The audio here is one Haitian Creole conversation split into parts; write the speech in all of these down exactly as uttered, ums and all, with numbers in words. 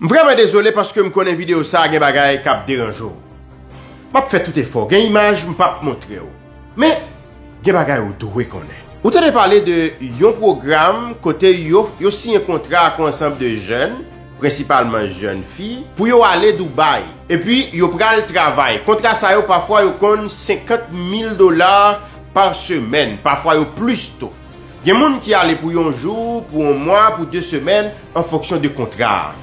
M vrèman dezole paske m konnen videyo sa a gen bagay k ap deranje w. M ap fè tout efò, gen imaj m p ap montre w. Men, gen bagay ou dwe konnen. Ou tande pale de yon pwogram kote yo, yo siyen kontra ak yon ansanm de jèn, prensipalman jèn fi, pou yo ale Dubai. Epi, yo pral travay. Kontra sa yo, pafwa, yo konn senkant mil dola pa semèn, pafwa yo plis tou. Gen moun ki ale pou yon jou, pou yon mwa, pou de semèn, an fonksyon de kontra a.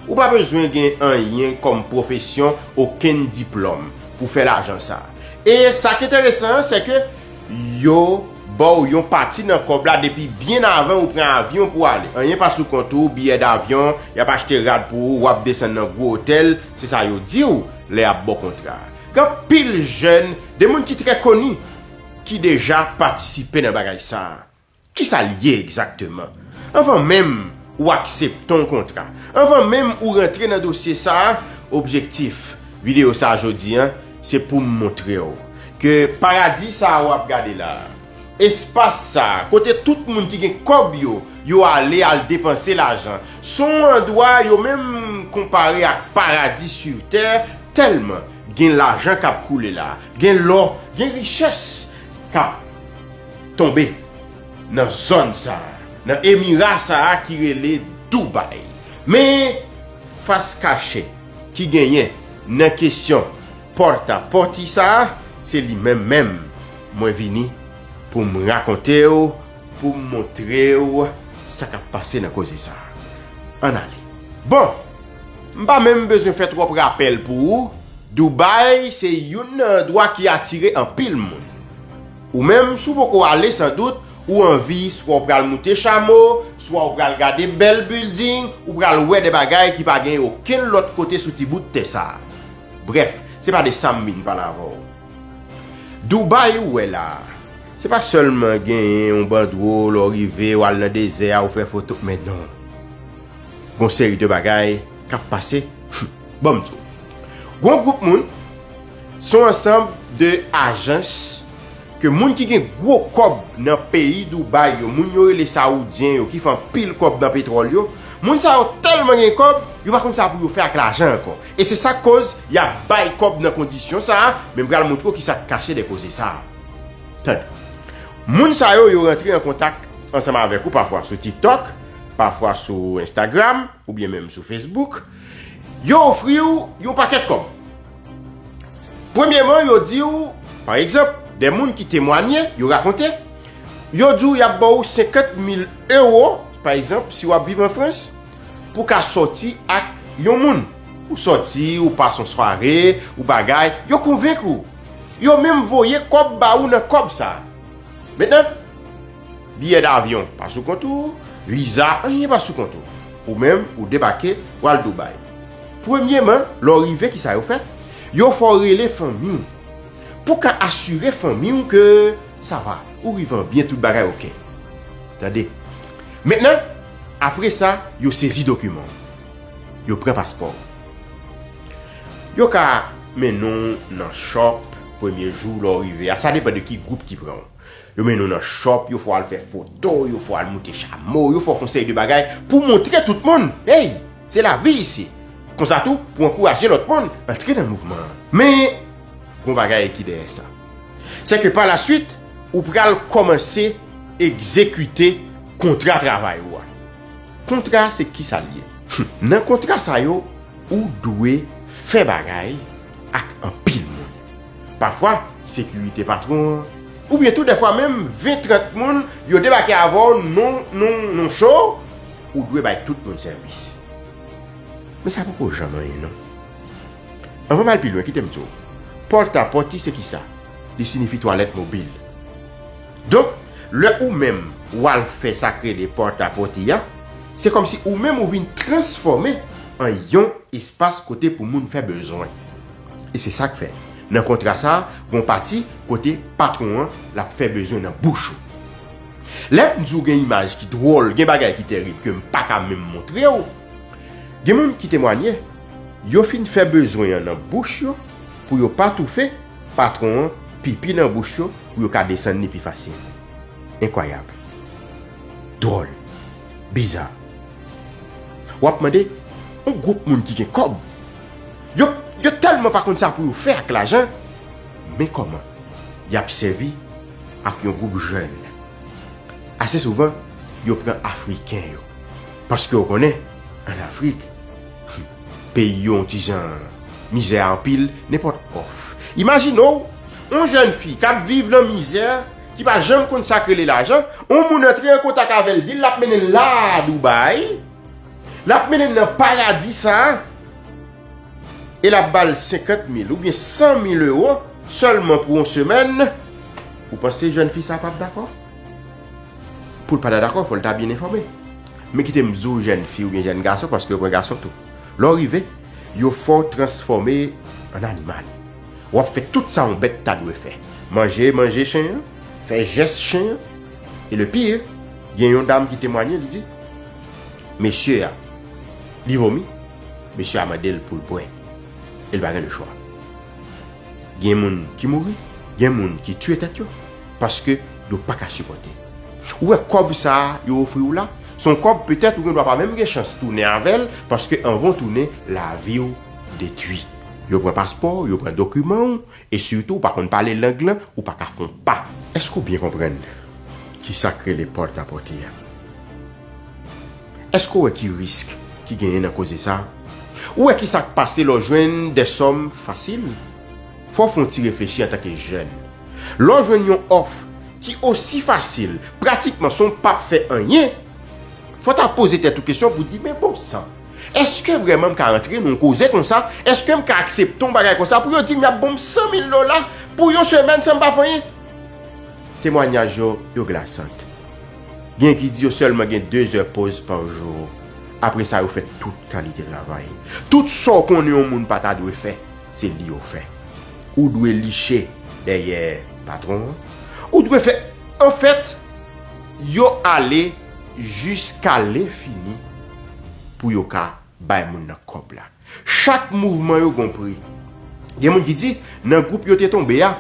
Ou pa bezwen gen anyen kòm pwofesyon, okenn diplòm pou fè lajan sa. E sa k enteresan an, se ke yo ba w yon pati nan kòb la depi byen avan ou pran avyon pou ale. Anyen pa sou kont ou, biyè davyon, y ap achte rad pou ou, w ap desann nan gwo otèl, se sa yo di w lè y ap ba w kontra a. Gen anpil jèn, de moun ki trè koni, ki deja patisipe nan bagay sa a. Kisa l ye egzakteman? Anvan menm ou aksepte yon kontra, anvan menm ou rantre nan dosye sa a, objektif videyo sa a jodi a, se pou m montre w ke paradi sa a w ap gade la a, espas sa a, kote tout moun ki gen kòb yo, yo ale al depanse lajan, se yon andwa yo menm konpare ak paradi sou tè, tèlman gen lajan k ap koule la, gen lò, gen richès k ap tonbe nan zòn sa a, nan emira sa a ki rele Dubai. Men, fas kache ki genyen nan kesyon pòta pòti sa a, se li menm menm mwen vini pou m rakonte w, pou m montre w sa k ap pase nan koze sa a. Ann ale. Bon, m pa menm bezwen fè twòp rapèl pou ou, Dubai se youn nan andwa ki atire anpil moun. Ou menm, si w poko ale, sandout, ou anvi, swa w pral moute chamo, swa w pral gade bèl bilding, ou pral wè de bagay ki pa gen okenn lòt kote sou ti bout tè sa a. Brèf, se pa de sa m vin pale avè w. Dubai ou wè la a, se pa sèlman genyen yon bandwo, lè w rive, w al nan dezè a, ou fè foto, men non. Gon seri de bagay k ap pase. Ban m di w. Gon gwoup moun, se yon ansanm de ajans ke moun ki gen gwo kòb nan peyi Dubai yo, moun yo rele Saoudyen yo, ki fè anpil kòb nan petwòl yo, moun sa yo tèlman gen kòb, yo pa konn sa pou yo fè ak lajan ankò. E se sa k koz y ap bay kòb nan kondisyon sa a, men m pral montre w kisa k kache dèyè koze sa a. Tande. Moun sa yo, yo rantre an kontak ansanm avèk ou pafwa sou TikTok, pafwa sou Instagram, oubyen menm sou Facebook. Yo ofri w yon pakèt kòb. Premyeman, yo di w, pa egzanp, de moun ki temwanye, yo rakonte, yo di w y ap ba w senkant mil ewo, pa egzanp, si w ap viv an Frans, pou w ka sòti ak yon moun. Ou sòti, ou pase yon sware, ou bagay, yo konvenk ou. Yo menm voye kòb ba ou nan kòb sa a. Mentnan, biyè davyon pa sou kont ou, viza, anyen pa sou kont ou. Ou menm, ou debake, w al Dubai. Premyeman, lè w rive, kisa yo fè? Yo fè w rele fanmi w. Pou w ka asire fanmi w ke sa va, ou rive an byen, tout bagay oke. Tande. Mentnan, apre sa, yo sezi dokiman w. Yo pran paspò w. Yo ka mennen w nan shop premye jou lè w rive a. Sa depann de ki gwoup ki pran w. Yo mennen w nan shop, yo fè w al fè foto, yo fè w al moute chamo, yo fè w fè yon seri de bagay pou w montre tout moun, hey, se lavi isi. Konsa tou, pou w ankouraje lòt moun antre nan mouvman an. Men, gon bagay ki dèyè sa. Se ke pa la swit, ou pral kòmanse egzekite kontra travay ou a. Kontra se kisa l ye? Nan kontra sa yo, ou dwe fè bagay ak anpil moun. Pafwa, sekirite patwon an, oubyen tou dèfwa menm ven trant moun, yo debake avè w, non, non, non cho, ou dwe bay tout moun sèvis. Men sa poko janm anyen non. Anvan m al pi lwen, kite m di w, pòta pòti se kisa? Li siyifi twalèt mobil. Donk, lè ou menm w al fè sa k rele pòta pòti a, se kòmsi ou menm ou vin transfòme an yon espas kote pou moun fè bezwen. E se sa k fè, nan kontra sa a, gon pati kote patwon an l ap fè bezwen nan bouch ou. Lè m di w gen imaj ki dwòl, gen bagay ki terib ke m pa ka menm montre w, gen moun ki temwanye, yo fin fè bezwen an nan bouch yo pou yo pa toufe, patwon an pipi nan bouch yo pou yo ka desann li pi fasil. Enkwayab. Dwòl. Biza. W ap mande, yon gwoup moun ki gen kòb. Yo, yo tèlman pa konn sa pou yo fè ak lajan, men kòman y ap sèvi ak yon gwoup jèn. Ase souvan, yo pran Afriken yo. Paske w konnen, ann Afrik, peyi yo yon ti jan mizè anpil, nenpòt òf. Imajine w, yon jèn fi k ap viv nan mizè, ki pa janm konn sa k rele lajan, yon moun antre an kontak avè l, di l l ap mennen l la Dubai, l ap mennen l nan paradi sa a, e l ap ba l senkant mil oubyen san mil ewo sèlman pou yon semèn, ou panse jèn fi sa a p ap dakò? Pou l pa ta dakò, fò l ta byen enfòme. Men kite m di w jèn fi oubyen jèn gason, paske yo pran gason tou. Lè w rive, yo fè w transfòme an animal. W ap fè tout sa yon bèt ta dwe fè. Manje, manje chen an, fè jès chen an. E le pire, gen yon dam ki temwanye, li di, mesye a, li vomi, mesye a mande l pou l bwè. E l pa gen lechwa. Gen moun ki mouri, gen moun ki tiye tèt yo, paske yo pa ka sipòte. Ou wè kòb sa a yo ofri w la, se yon kòb petèt ou gen dwa pa menm gen chans tounen avè l, paske anvan w tounen, lavi w detwi. Yo pran paspò w, yo pran dokiman w, e sitou ou pa konn pale lang lan, ou pa ka fè yon pa. Èske w byen konprann ki sa k rele pòtapote a? Èske w wè ki risk ki genyen nan koze sa a? Ou wè ki sa k pase lè w jwenn de sòm fasil? Fò w fè yon ti reflechi antanke jèn. Lè w jwenn yon òf ki osi fasil, pratikman san w p ap fè anyen, fò w ta poze tèt ou kesyon pou w di, men bon san, èske vrèman m ka antre nan yon koze konsa? Èske m ka aksepte yon bagay konsa pou yo di m y ap ban m san mil dola pou yon semèn san m pa fè anyen? Temwanyaj yo, yo glasant. Gen ki di yo sèlman gen de zè poz pa jou. Apre sa, yo fè tout kalite travay. Tout sa w konnen yon moun pa ta dwe fè, se li yo fè. Ou dwe liche dèyè patwon an. Ou dwe fè, anfèt, yo ale jiska lenfini pou yo ka bay moun nan kòb la. Chak mouvman yo gon pri. Gen moun ki di, nan gwoup yo te tonbe a,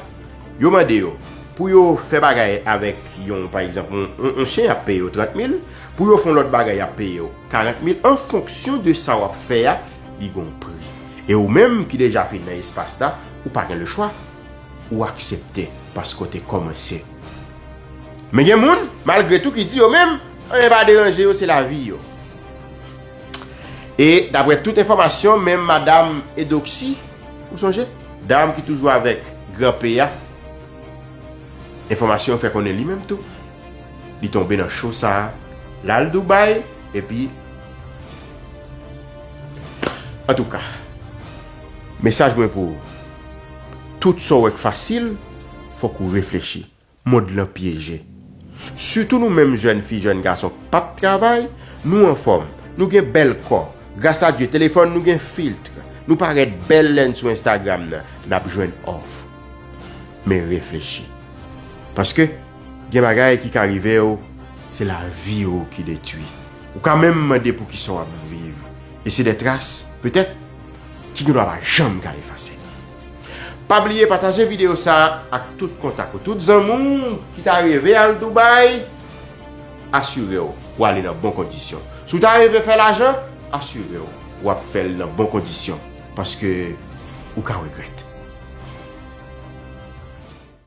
yo mande yo pou yo fè bagay avèk yon, pa egzanp, yon, yon, yon chen, y ap peye yo trant mil, pou yo fè yon lòt bagay, y ap peye yo karant mil, an fonksyon de sa w ap fè a, li gon pri. E ou menm ki deja fin nan espas la, ou pa gen lechwa, ou aksepte paske w te kòmanse. Men gen moun, malgre tou, ki di yo menm, anyen pa deranje yo, se lavi yo. E daprè tout enfòmasyon, menm madanm Edoxy, ou sonje? Dam ki toujou avèk Gran P a, enfòmasyon yo fè konnen li menm tou, li tonbe nan cho sa a, l al Dubai, epi, antouka, mesaj mwen pou ou, tout sa w wè k fasil, fòk ou reflechi. Mond lan pyeje. Sitou nou menm jèn fi, jèn gason k p ap travay, nou anfòm, nou gen bèl kò. Gras a Dye, telefòn nou gen filtre, nou parèt bèl lè n sou Instagram nan, n ap jwenn òf. Men reflechi. Paske gen bagay ki ka rive w, se lavi w ki detwi. Ou ka menm mande poukisa w ap viv. E se de tras, petèt, ki gendwa pa janm ka efase. Pa bliye pataje videyo sa a ak tout kontak ou, tout zanmi w ki ta reve al Dubai, asire w ou ale nan bon kondisyon. Si w ta reve fè lajan, asire w ou ap fè l nan bon kondisyon, paske ou ka regrèt.